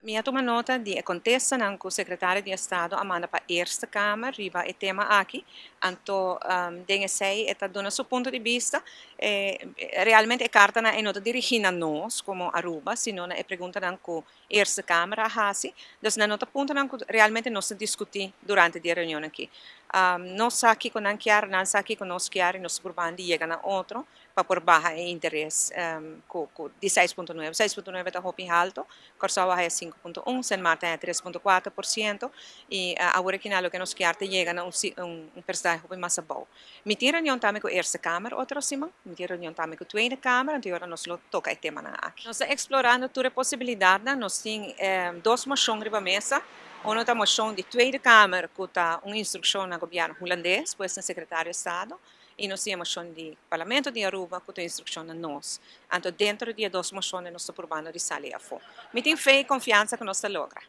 Mi a tuma nota di e contestanan cu Secretario di Estado a manda pa Eerste Kamer riba e tema aki. Anto den esey e ta duna su punto di bista. Realmente e cartanan ey no ta dirigi na nos como Aruba, sino na e preguntanan cu Eerste Kamer a haci. Dus nan no ta puntonan cu realmente nos ta discuti durante di e reunion aki. Nos sa kico nan kier, nan sa kico nos kier y nos ta purba di yega na otro pa por baha e interes cu di 6.9. 6.9 ta hopi halto. Kòrsou a haya 5.1, Sint Maarten a haya 3.4% i awor aki na loke nos kier ta yega na un un persentahe hopi mas abou. Mi tin reunion tambe ku Eerste Kamer otro siman, mi tin reunion tambe ku Tweede Kamer, anto ora nos lo toka e temanan aki. Nos ta eksplorando tur e posibilidatnan, nos tin dos moshon riba mesa, uno ta moshon di Tweede Kamer ku ta un instrukshon na gobièrnu hulandes, pues na Sekretario Estado, i nos tin e moshon di Parlamento di Aruba ku ta instrukshon na nos. Anto dentro di e dos moshonnan nos ta purbando di sali afó. Mi tin fe i konfiansa ku nos ta logra.